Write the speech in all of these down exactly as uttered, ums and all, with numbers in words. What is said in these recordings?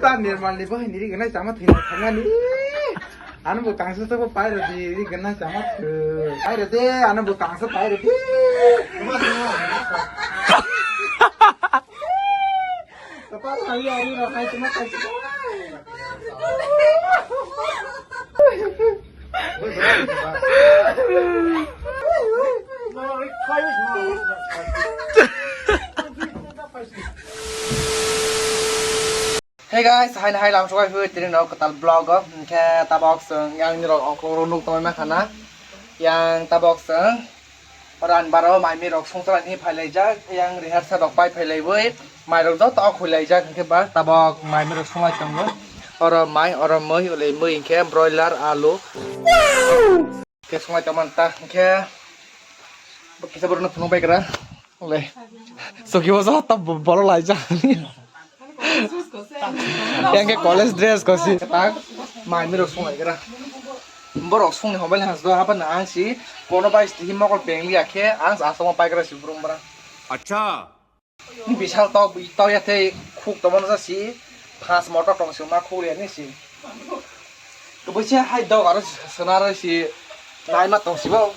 Ta nirmal ni bahai ni ri gana chama thina thangani. Ano bo tangsa sabo pairo di ri gana chama thu. Pairo de, ano bo tangsa pairo di. Tapa thangya ari ro khai chama khai. Hey guys, hai hai lam sukai hui tini no katal vlog o. Hingke tabok song yang ni rok oklo rok nuk tongma khana. Yang tabok song Oro ani baro mai mui rok songchar ni phai laijak, yang rehearsal rok pai phai laiwi, mai rok joto o khoi laijak, hingke ba tabok mai mui rok songlai tongo. Oro mai, oro mui, ule mui hingke broiler, alu. Ke songlai tongma ta, hingke bo kisa borok no phunuk bai gra. Ule, soki bo joto bo-, bolo laijak. Yang ke college dress ko si. Tak, mai mui rok song lai gra. Borok song ni hobai le has do haba na ang si. Kono bai si mokol peng liya khe ang sa asama pai gra si burung bara. Acha. Ni bisal to, to ya te khuk to mano si. Phas motor tong si ma khuk liya ni si. Kebui se hai dog aro sona aro si naima tong si bo.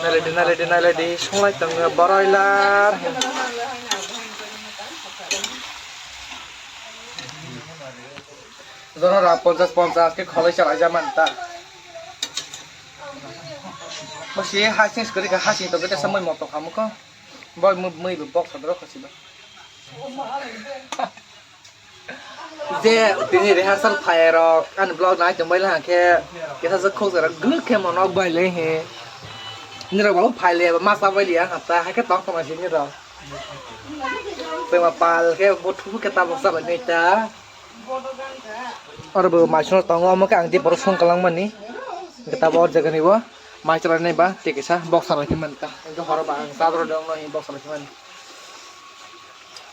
Naledi, naledi, naledi, songlai tongo broiler. Jonora ponchas ponchas ke kholai chalaijak manta. Bo si hasing skori ka hasing to kete samoi moto khamu ko. Bo mui, mui bo box odro khasi ba. Je tini rehearsal phai rok ani vlog nai tongbai lang khe kisa se khok jora gwnang khe monok bai le he. Nirok bo phai le masa bai liya hata hai khe tong tong si nirok. Tengma pal khe bo thubu khe tabok sa bai nai ta. Oro bo mai songno tongo, omo khe ang tei borok song kwlangmani. Hwnkhe tabok o jagani bo mai chwrainai ba tei kisa boxer rok hinmani ta. Hwnkhe horo ba ang chadoro de wngno boxer rok hinmani.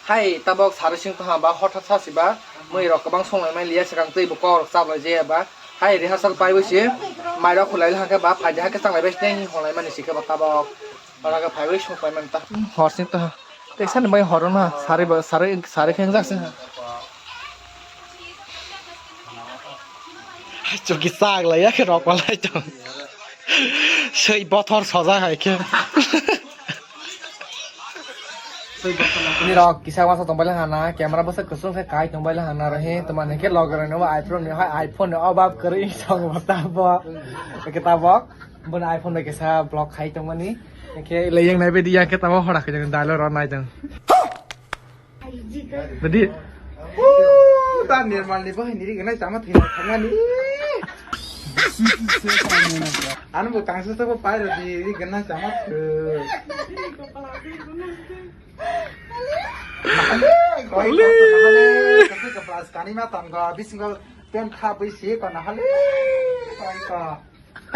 Hai tabok sari sing tongha ba hothat sa si ba mui rok kwbang song lai mai liya swkang tei bo kok rok chap lai jaya ba. Hai rehearsal pai bo si mai rok khulai hwnkhe ba phaidi hakhe chang lai bai sini hinlai mani si khe ba tabok. Ora khe phaiwi sung paimani ta. Hor sing tongha. Tei sani bai horo na sari ba sari sari khe wngjak sing ha. Hai choki sak lai ya khe rok palai tong. Sei bothor soja hai khe. Ni rok kisa wasa tong bai hana camera bwswk kwchwng khe kai tong bai hana rohi tomani khe logi rok no iPhone ni hai iPhone ni obab kwrwi song bo tabok. Khe tabok. Bono iPhone bai kisa vlog khai tongmani. Hingke le yang nai bedi yang ke tamo hora ke jang dalo ro nai jang. Bedi. Ooh, ta nirmal ni bahai ni ri ganai tama thina thangani. Ano bo tangsa sabo pai ro di ri ganai tama thu. Nahale, koi ko nahale, kasi ka plus kani ma tang ko, bisingo pen kha bui si ko nahale, koi ko.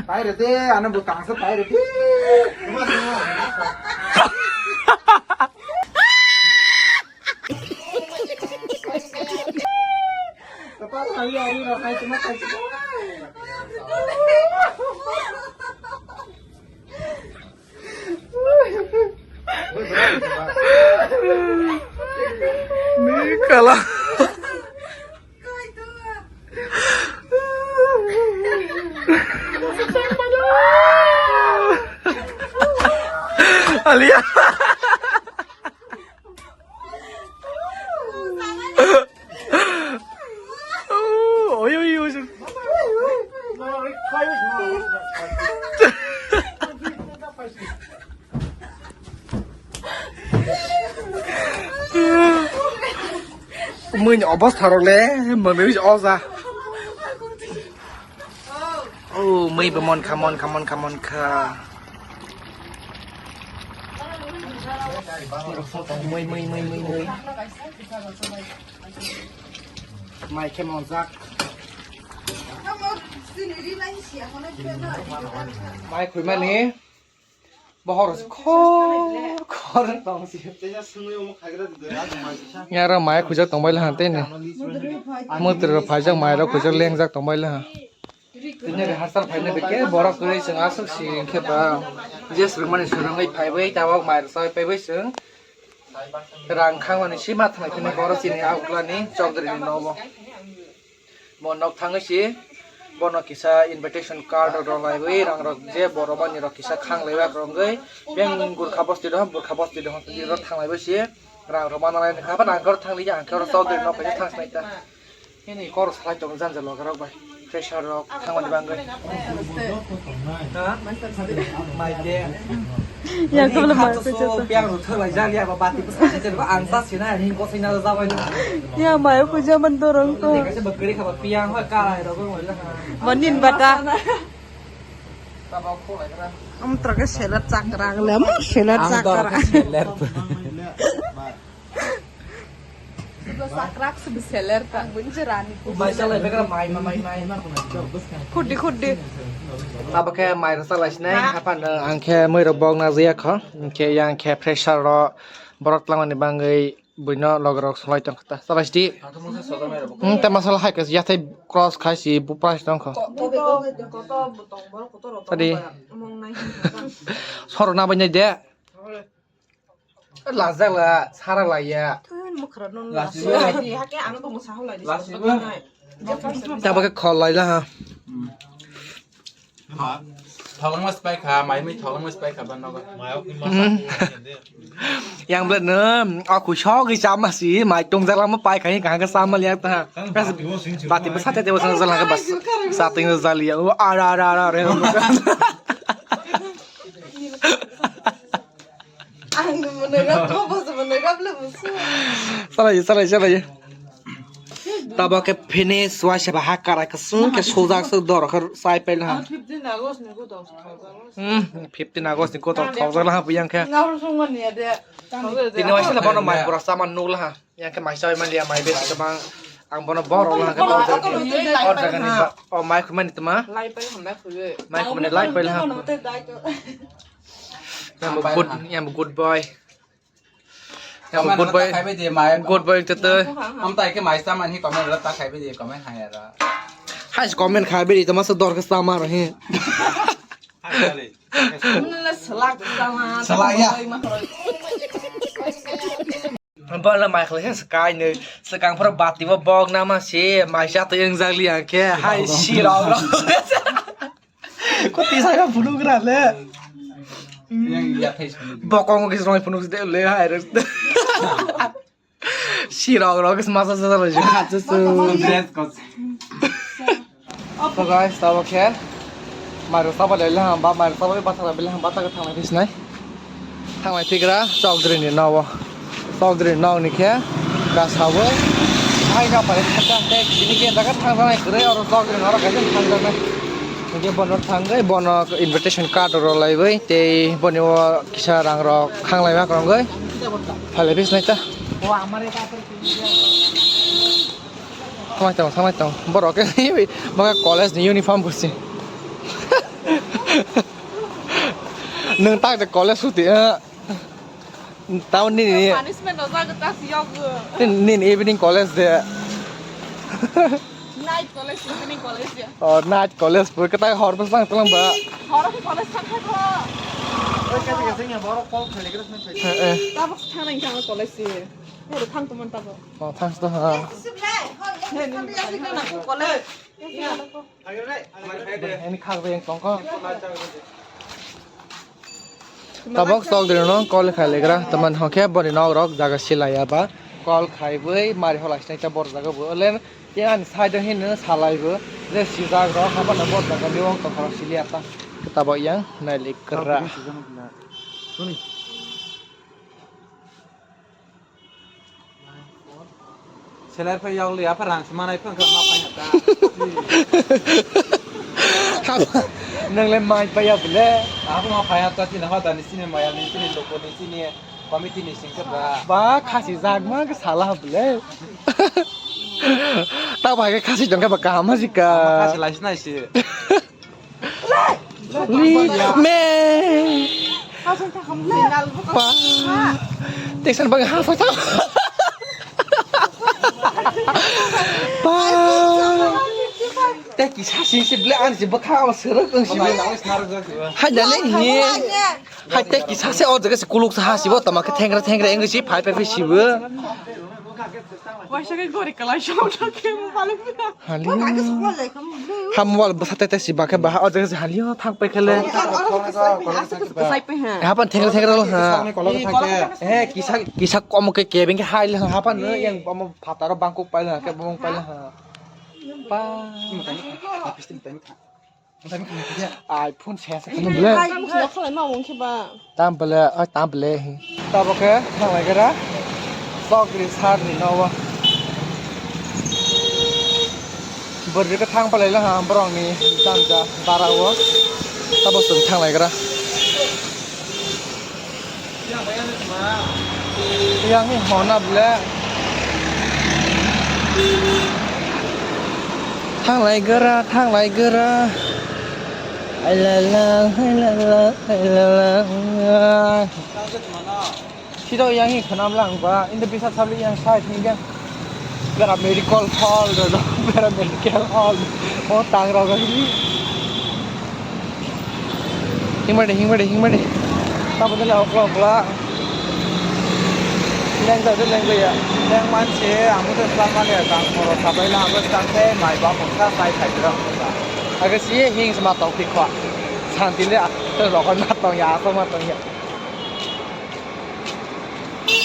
Pai re de, ano bo tangsa pai re de. Kepala kali hari ro kai cuma kai cuma. Ni kala. Alia. Oi, oi, oi. Mui ni obostha rok le mwnwi oja. Oh, mui bo mon kha, mon kha, mon kha, mon kha. Mui, mui, mui, mui, mui. Mai khe monjak. Mai khuimani. Bohor khor khor tong si. Yara mai khujak tong bai laha tei ne. Mutri rok phaijak mai rok khujak lengjak tong bai laha. Tini rehearsal phaina bikhe borok kwrwi chwng aswk si hinkhe ba je swrwngmani swrwngwi phaiwi tabok mai rwchapwi phaiwi chwng rang khangmani si ma thangwi phini borok chini aguklani Chowdhury ni nogo. Bo nok thangwi si bono kisa invitation card rok rwlaiwi rang rok je borok mani rok kisa khanglaiwi rwngwi beng Gurkha bosti do Gurkha bosti do thanglaiwi si rang rok manalai kha ba nang khe thangli ang khe Chowdhury nok khe thangsnai ta. Nini kor salai tong janja loge rok bai. Pressure rok thangmani bangwi. Ha? Mai de. Ya, kobla mai so piyang rok thalai jali aba bati bwsa se ba ang sa sina ni ko sina da bai. Ya, mai ko jaman dorong to. Kaisa bakri khaba piyang hoi karai rok. Manin bata. Tabok khulai kra. Am trage seler chakra le mo seler chakra. Seler. Sudah sakrak, sudah seler, tak bunyi jerani. Mai salai begra mai, mai, mai, mai. Khudi, khudi. Abo khe mai rwchalaisnai, haphano ang khe mui rok bok na jaya kho. Hinkhe yang khe pressure ro borok twlangmani bangwi buino logorok salai tong kha ta. Chalaisdi. Hmm, te masala hai khe yathai cross khai si bu price tong kho. Tadi. Soro na bai nai de. Lajak la, sara la ya. Thun mukra non Lasi la. Lasi. Hake ano to musa hau lai. Lasi. Tabok khe khol lai la ha. Tholong mas pai kha, mai mi tholong mas pai kha ban nogo. Hmm. Yang ble no, aku shogi sama si, mai tong jala ma pai kha, kha sama liya ta. Bati basa te te basa jala bas. Sa ting jali ya. Ara ara ara. Ang mwnwi rap, bo bo se mwnwi rap le busu. Salai, salai, salai. Tabok khe finish, waisa ba ha karai kasung khe sojak se dor khe sai pai la ha. Fifteen August ni go dok. Hmm, fifteen August ni go dok thok la ha buyang khe. Ngabur sung mani ya de. Tini waisa la bono mai pura saman nuk la ha. Yang khe mai sawi man liya mai bes khe bang ang bono bor ong hangkhe bor jaga ni bor jaga ni ba o mai khumani tuma. Lai pai hwnda khulwe. Mai khumani lai pai ha. Yang bo good, yang bo good boy. Yang bo good boy. Good boy tete. Am tai khe mai sa man hi comment ra ta khai be comment hai ra. Hai comment khai be tuma sa dor khe sa mar he. Mwnwi le selak sama. Selak ya. Bono mai khlai se kainwi swkang phoro bati bo bok nama se mai cha twi wngjak li ang khe hai sirok rok. Kuti saka phunuk ra le. Yang ya face phunuk. Bokong kis roi phunuk de le hai re. Sirok rok kis masa sa sa le. Dress code. So guys, tabok khe mairu sabo le lehang ba mairu sabo bathang le lehang bathang thanglai phisnai. Thanglai thigra Chowdhury ni nogo. Chowdhury ni nog ni khe gasawi hai ga pare thangkha tei tini khe jaga thangjaknai kwrwi oro Chowdhury ni oro kaisa thangjaknai. Hingke bono thangwi bono invitation card rw laiwi tei boni o kisa rang rok khanglai ma kwrwngwi phalai phisnai ta. Thanglai tongo, thanglai tongo. Borok khe bokhe college ni uniform bo se. Nwng tak de college huti, eh. Tamo nini, punishment no jago, tas yogo. Nini evening college de. Night college, evening college ya. Oh, night college bo kwtai hor bwsang tong ba. Hor khe college thang kha kho. Oi, khe khe sing ya, borok call khali khe sing. Eh, eh. Tabok thang nang thang college se. Hero thang tumon tabok. Oh, thanks to ha. Hey, nini college. Ini khak yang tongko. Tabok sok dino call khai legra, teman hokhe boni nok rok jaga silai aba call khaiwi mari hola sinai ta bor jaga bo. Len yang ani side hin salai bo. Je sijak rok haba na bor jaga ni wng tongkha rok sili ata. Tabok yang nai legra. Seler phai yog li, apha rang se manai phang kha ma phai ta. Nang le mai phai ya bole. Apha ma phai ta, chini hoda ni, chini maya ni, chini loko ni, chini committee ni sing kha ba. Ba khasi jak ma khe sala bole. Ta ba khe khasi jong khe ba kaham ma sika. Khasi lai sinai si. Li me. Pa. Teksan bang ha sa. Pa. Tei kisa sing si ble ani si bwkha o sero tong si. Hai dale hi. Hai tei kisa se o jaga se kuluk sa ha si bo tama khe thengra thengra eng si phai phai si bo. Waisa khe gori kalai shong thang khe mo palu pura. Hali. Ham wal bwsa tei tei si ba khe ba o jaga se hali o thang pai khe le. Hapan thengra thengra lo ha. He kisa kisa kom khe kebeng khe hai le hapan yang omo phataro bangkuk pai le ha khe bong pai le ha. Pa. Ai phone se se. Tam bele, ai tam bele. Tabo khe thanglai gra. Sokri sar ni nowo. Bordi khe thang palai la ha borok ni janja bara o. Tabo chwng thanglai gra. Yang ni hona ble. Thanglai gra, thanglai gra. Ai la la, ai la la, ai la la. Sida yang ni khanam lang ba, inda bisa sabli yang sai thing yang. Bera medical hall do, bera medical hall. O tang rok ni. Hingmade, hingmade, hingmade. Tabo dele okla okla. Leng jadu leng ya. Leng manse, amu to slam mane, tang khoro sabai la, amu tang te, mai ba moksa sai khai dra. Aga si hing sama tau ki khwa. Santi le, to rokon ma tong ya, asok ma tong ya.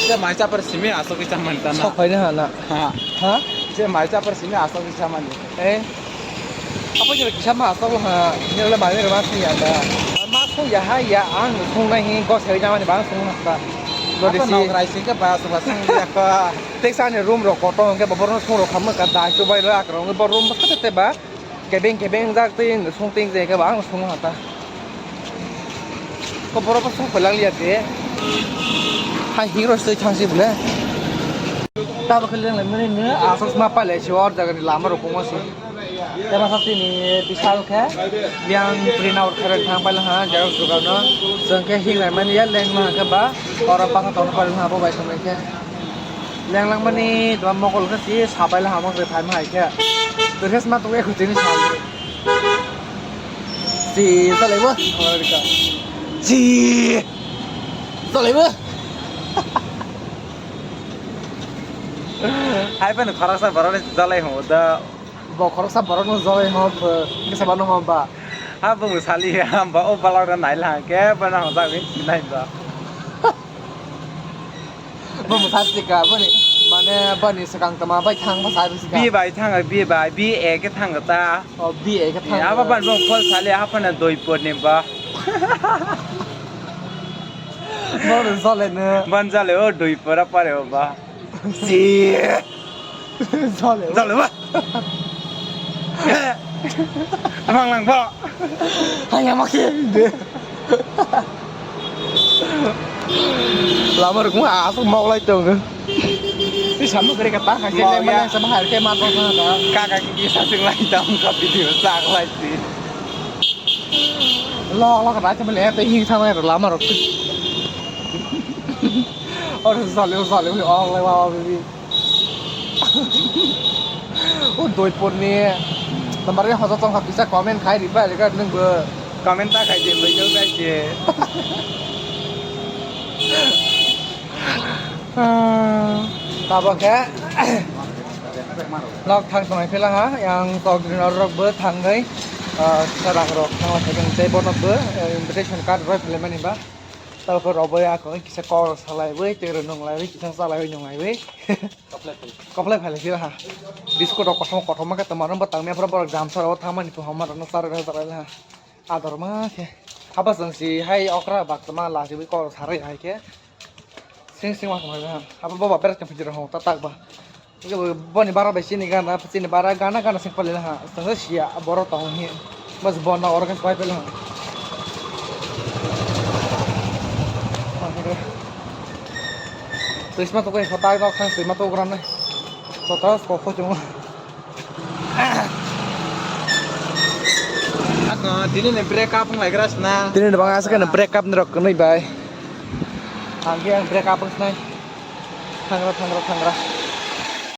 Je mai chapar simi asok ki chamani tana. Sok phai na hana. Ha. Ha? Je mai chapar simi asok ki chamani. Eh. Apa je kisa ma asok ha. Ni le mai ma sing ya da. Ma sung ya ha ya ang sung na hi go se jamani bang sung na ta. Lo de si. Apa nok rai sing ke ba asok ba sung ya ka. Tek sa ni room ro koto ke ba bor no sung ro kham ka da chu bai la ka ro ba room ba ka te ba. Kebeng kebeng jak tei sung tei je khe ba ang sung ha ta. Ko borok bo sung phalang liya de. Hai hero se thang si bole. Ta bo khe leng leng mani ne asok ma pale si or jaga ni lama rok mo si. Te ma sa si ni bisal khe yang print out khe thang pale ha jaga sugar no. Jeng khe hing lai mani ya leng ma khe ba oro pa kha ton pale ha bo bai sung khe. Leng lang mani dua mokol khe si sabai la hamok se phai ma hai khe. Dress ma tong ekho tini sal. Si salai bo. Si salai bo. Hai pen khoroksa borok ni jalai ho da. Bo khoroksa borok no jalai ho, kisa bano ho ba. Ha bo sali ha ba o balak na nai la ke ba na ho da ni nai ba. Bo mwsa sika, boni, mane, boni swkang tama bai thang bwsa sika. Bi bai thang, bi bai, bi e khe thang ta. O, bi e khe thang. Aba ban bong phol sali, apa na doi por ni ba. Bo no jole no. Ban jale o doi por apa re o ba. Si. Jole. Jole ba. Mang lang ba. Hanya makin de. Lama rukung asuk mau lai tong. Ini sama gede kata kasih mau ya sama harga mata sana. Kaka kiki sasing lai tong ka video sak lai si. Lo lo kata cuma lihat hing sama lama rukung. Or sale sale oi ong lai wa bibi. O doi por ni. Nambar ni hosa tong kisa comment khai riba le ka nung bo. Comment ta khai je bai jao bai je. Tabo khe. Nok thang tongnai phela ha yang tok din rok bo thang dai. Sarang rok thang thang tei bono bo invitation card roi phele mani ba. Tabo rok bo ya kisa kok salai bai tei roi nung lai bai kisa salai bai nung lai bai. Koplai phalai phila ha. Biskut rok kothoma kothoma khe tongma rok bo tangmani aphuru borok jamsa rok thangmani phuru homa rok no charwi rok charwi ha. Ador ma khe. Haba chwng si hai okra bak tongma lachiwi kok rok sarwi hai khe. Sing sing ma khna ha. Haba boba berak tong phijir ho ta tak ba. Boni bara bai chini gana chini bara gana gana sing pali ha. Chwng sia borok tong hi. Mas bon na organ pai pele ha. Twisma to kai khatai nok thang twisma to gram nai. Kotas ko kho chung. Ako, tini ni break up ngai kras na. Tini ni bang asa kan break up ni rok nai bai. Angke ang break up nai. Thangra thangra thangra.